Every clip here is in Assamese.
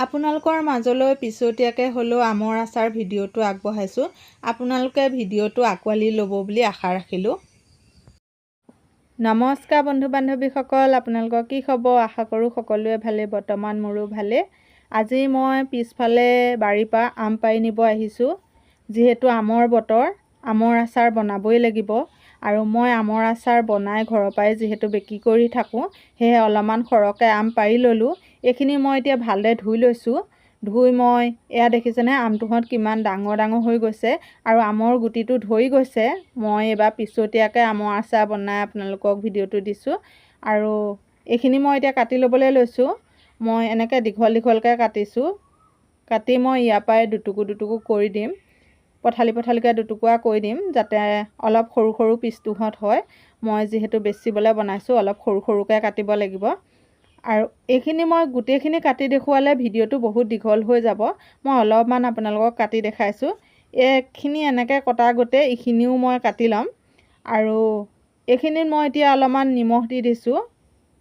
আপোনালোকৰ মাজলৈ পিছতীয়াকৈ হ'লেও আমৰ আচাৰ ভিডিঅ'টো আগবঢ়াইছোঁ। আপোনালোকে ভিডিঅ'টো আঁকোৱালি ল'ব বুলি আশা ৰাখিলোঁ। নমস্কাৰ বন্ধু বান্ধৱীসকল, আপোনালোকৰ কি খবৰ? আশা কৰোঁ সকলোৱে ভালেই। বৰ্তমান মোৰো ভালেই। আজি মই পিছফালে বাৰীৰ পৰা আম পাৰি নিব আহিছোঁ। যিহেতু আমৰ বতৰ, আমৰ আচাৰ বনাবই লাগিব। আৰু মই আমৰ আচাৰ বনাই ঘৰৰ পৰাই যিহেতু বিক্ৰী কৰি থাকোঁ, সেয়েহে অলপমান সৰহকৈ আম পাৰি ল'লোঁ। এইখিনি মই এতিয়া ভালদৰে ধুই লৈছোঁ। ধুই মই এয়া দেখিছেনে, আমটোহঁত কিমান ডাঙৰ ডাঙৰ হৈ গৈছে আৰু আমৰ গুটিটো ধৰি গৈছে। মই এইবাৰ পিছতীয়াকৈ আমৰ আচাৰ বনাই আপোনালোকক ভিডিঅ'টো দিছোঁ। আৰু এইখিনি মই এতিয়া কাটি ল'বলৈ লৈছোঁ। মই এনেকৈ দীঘল দীঘলকৈ কাটিছোঁ। কাটি মই ইয়াৰ পৰাই দুটুকু দুটুকু কৰি দিম, পথালি পথালিকৈ দুটুকুৰা কৰি দিম, যাতে অলপ সৰু সৰু পিচটোহঁত হয়। মই যিহেতু বেচিবলৈ বনাইছোঁ, অলপ সৰু সৰুকৈ কাটিব লাগিব। আৰু এইখিনি মই গোটেইখিনি কাটি দেখুৱালে ভিডিঅ'টো বহুত দীঘল হৈ যাব। মই অলপমান আপোনালোকক কাটি দেখাইছোঁ। এইখিনি এনেকৈ কটা গোটেই এইখিনিও মই কাটি ল'ম। আৰু এইখিনিত মই এতিয়া অলপমান নিমখ দি দিছোঁ।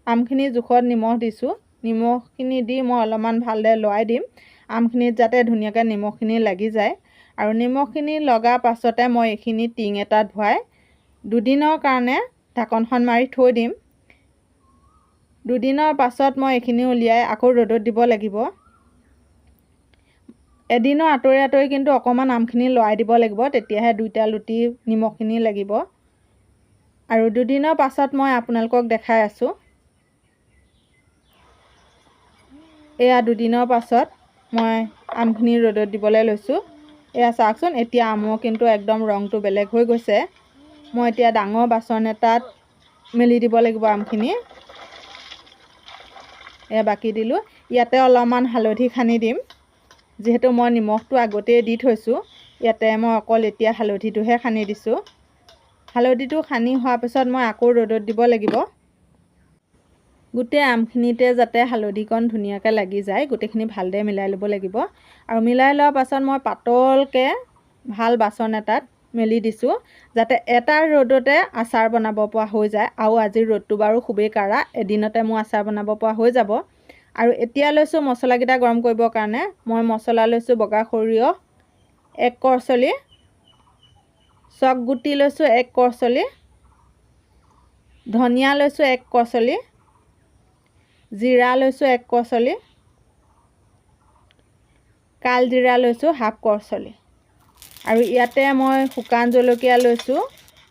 আমখিনি জোখত নিমখ দিছোঁ। নিমখখিনি দি মই অলপমান ভালদৰে লৰাই দিম আমখিনিত, যাতে ধুনীয়াকৈ নিমখখিনি লাগি যায়। আৰু নিমখখিনি লগাৰ পাছতে মই এইখিনি টিং এটাত ভৰাই দুদিনৰ কাৰণে ঢাকনখন মাৰি থৈ দিম। দুদিনৰ পাছত মই এইখিনি উলিয়াই আকৌ ৰ'দত দিব লাগিব। এদিনৰ আঁতৰি আঁতৰি কিন্তু অকণমান আমখিনি লৰাই দিব লাগিব, তেতিয়াহে দুইটা লুটি নিমখখিনি লাগিব। আৰু দুদিনৰ পাছত মই আপোনালোকক দেখাই আছোঁ। এয়া দুদিনৰ পাছত মই আমখিনি ৰ'দত দিবলৈ লৈছোঁ। এয়া চাওকচোন, এতিয়া আমৰ কিন্তু একদম ৰংটো বেলেগ হৈ গৈছে। মই এতিয়া ডাঙৰ বাচন এটাত মেলি দিব লাগিব আমখিনি। এয়া বাকি দিলোঁ। ইয়াতে অলপমান হালধি সানি দিম, যিহেতু মই নিমখটো আগতেই দি থৈছোঁ। ইয়াতে মই অকল এতিয়া হালধিটোহে সানি দিছোঁ। হালধিটো সানি হোৱাৰ পিছত মই আকৌ ৰ'দত দিব লাগিব। গোটেই আমখিনিতে যাতে হালধিকণ ধুনীয়াকৈ লাগি যায়, গোটেইখিনি ভালদৰে মিলাই ল'ব লাগিব। আৰু মিলাই লোৱাৰ পাছত মই পাতলকৈ ভাল বাচন এটাত মেলি দিছোঁ, যাতে এটা ৰ'দতে আচাৰ বনাব পৰা হৈ যায়। আৰু আজিৰ ৰ'দটো বাৰু খুবেই কাঢ়া, এদিনতে মোৰ আচাৰ বনাব পৰা হৈ যাব। আৰু এতিয়া লৈছোঁ মছলাকেইটা গৰম কৰিবৰ কাৰণে। মই মছলা লৈছোঁ বগা সৰিয়হ 1 কৰচলি, চক গুটি লৈছোঁ 1 কৰচলি, ধনিয়া লৈছোঁ 1 কৰচলি, জিৰা লৈছোঁ 1 কৰচলি, কালজিৰা লৈছোঁ হাফ কৰচলি। আৰু ইয়াতে মই শুকান জলকীয়া লৈছোঁ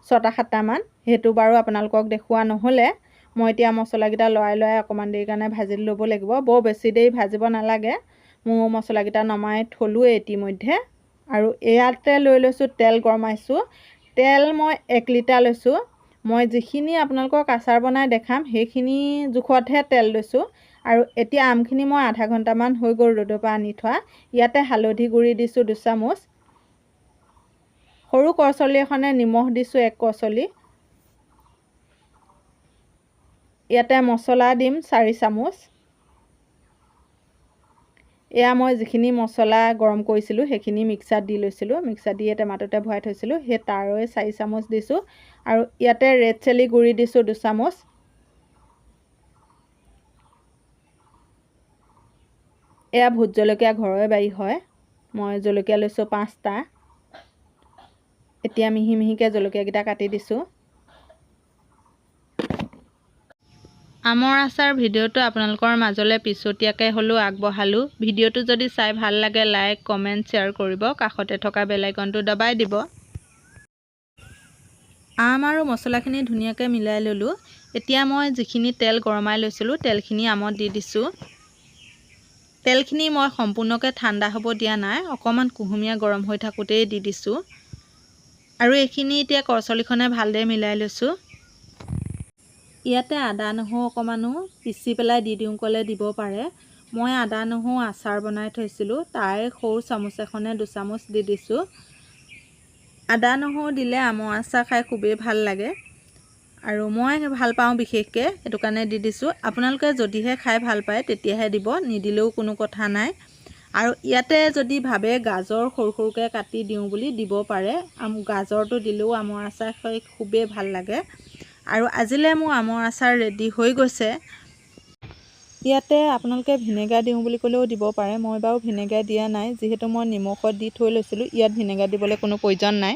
6-7টামান। সেইটো বাৰু আপোনালোকক দেখুওৱা নহ'লে। মই এতিয়া মছলাকেইটা লৰাই লৰাই অকণমান দেৰি কাৰণে ভাজি ল'ব লাগিব। বৰ বেছি দেৰি ভাজিব নালাগে। মোৰ মছলাকেইটা নমাই থ'লোৱেই ইতিমধ্যে। আৰু ইয়াতে লৈ লৈছোঁ তেল গৰমাইছোঁ। তেল মই 1 লিটাৰ লৈছোঁ। মই যিখিনি আপোনালোকক আচাৰ বনাই দেখাম সেইখিনি জোখতহে তেল লৈছোঁ। আৰু এতিয়া আমখিনি মই আধা ঘণ্টামান হৈ গ'ল ৰ'দৰ পৰা আনি থোৱা। ইয়াতে হালধি গুড়ি দিছোঁ 2 চামুচ, সৰু কৰচলি এখনে নিমখ দিছোঁ 1 কৰচলি। ইয়াতে মছলা দিম 4 চামুচ। এয়া মই যিখিনি মছলা গৰম কৰিছিলোঁ সেইখিনি মিক্সাৰত দি লৈছিলোঁ। মিক্সাৰ দি টেমাটোতে ভৰাই থৈছিলোঁ, সেই তাৰে 4 চামুচ দিছোঁ। আৰু ইয়াতে ৰেড চিলি গুড়ি দিছোঁ 2 চামুচ। এয়া ভোট জলকীয়া ঘৰৰে বাৰী হয়, মই জলকীয়া লৈছোঁ 5টা। এতিয়া মিহি মিহিকৈ জলকীয়াকেইটা কাটি দিছোঁ। আমৰ আচাৰ ভিডিঅ'টো আপোনালোকৰ মাজলৈ পিছতীয়াকৈ হ'লেও আগবঢ়ালোঁ। ভিডিঅ'টো যদি চাই ভাল লাগে লাইক, কমেণ্ট, শ্বেয়াৰ কৰিব। কাষতে থকা বেল আইকনটো দবাই দিব। আম আৰু মছলাখিনি ধুনীয়াকৈ মিলাই ল'লোঁ। এতিয়া মই যিখিনি তেল গৰমাই লৈছিলোঁ তেলখিনি আমত দি দিছোঁ। তেলখিনি মই সম্পূৰ্ণকৈ ঠাণ্ডা হ'ব দিয়া নাই, অকণমান কুহুমীয়া গৰম হৈ থাকোঁতেই দি দিছোঁ। আৰু এইখিনি এতিয়া কৰচলিখনে ভালদৰে মিলাই লৈছোঁ। ইয়াতে আদা নহৰু অকণমানো পিচি পেলাই দি দিওঁ ক'লে দিব পাৰে। মই আদা নহৰু আচাৰ বনাই থৈছিলোঁ, তাৰে সৰু চামুচ এখনে 2 চামুচ দি দিছোঁ। আদা নহৰু দিলে আমৰ আচাৰ খাই খুবেই ভাল লাগে আৰু মই ভাল পাওঁ বিশেষকৈ, সেইটো কাৰণে দি দিছোঁ। আপোনালোকে যদিহে খাই ভাল পায় তেতিয়াহে দিব, নিদিলেও কোনো কথা নাই। আৰু ইয়াতে যদি ভাবে গাজৰ সৰু সৰুকৈ কাটি দিওঁ বুলি দিব পাৰে। গাজৰটো দিলেও আমৰ আচাৰ খাই খুবেই ভাল লাগে। আৰু আজিলৈ মোৰ আমৰ আচাৰ ৰেডি হৈ গৈছে। ইয়াতে আপোনালোকে ভিনেগাৰ দিওঁ বুলি ক'লেও দিব পাৰে। মই বাৰু ভিনেগাৰ দিয়া নাই, যিহেতু মই নিমখত দি থৈ লৈছিলোঁ। ইয়াত ভিনেগাৰ দিবলৈ কোনো প্ৰয়োজন নাই।